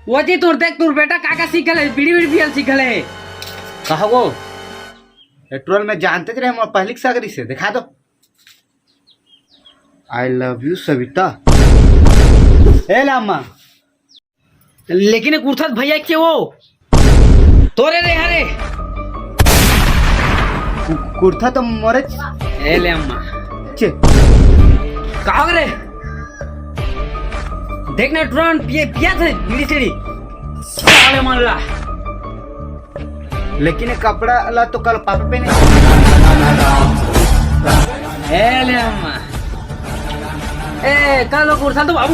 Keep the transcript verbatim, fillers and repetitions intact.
वो जी, तोर देख, तोर बेटा का का सीख गले, बीड़ी बीड़ी पियल सीख गले। कहा वो? पेट्रोल में जानते रहे, मोर पहली सगरी से, दिखा दो। I love you Savita. ए लामा। लेकिन कुर्था भैया के वो तोरे रे हरे। कु-, कुर्था तो मोरे च-, ए ले अम्मा। चे। का हो रे? देख ना टुरा मन पिए, पिया थे बीड़ी सीड़ी। साले मन ला। लेकिन ये कपड़ा ला तो कल पापा पहने। ए ले अम्मा। ए, कल वो कुर्था तो बाबू।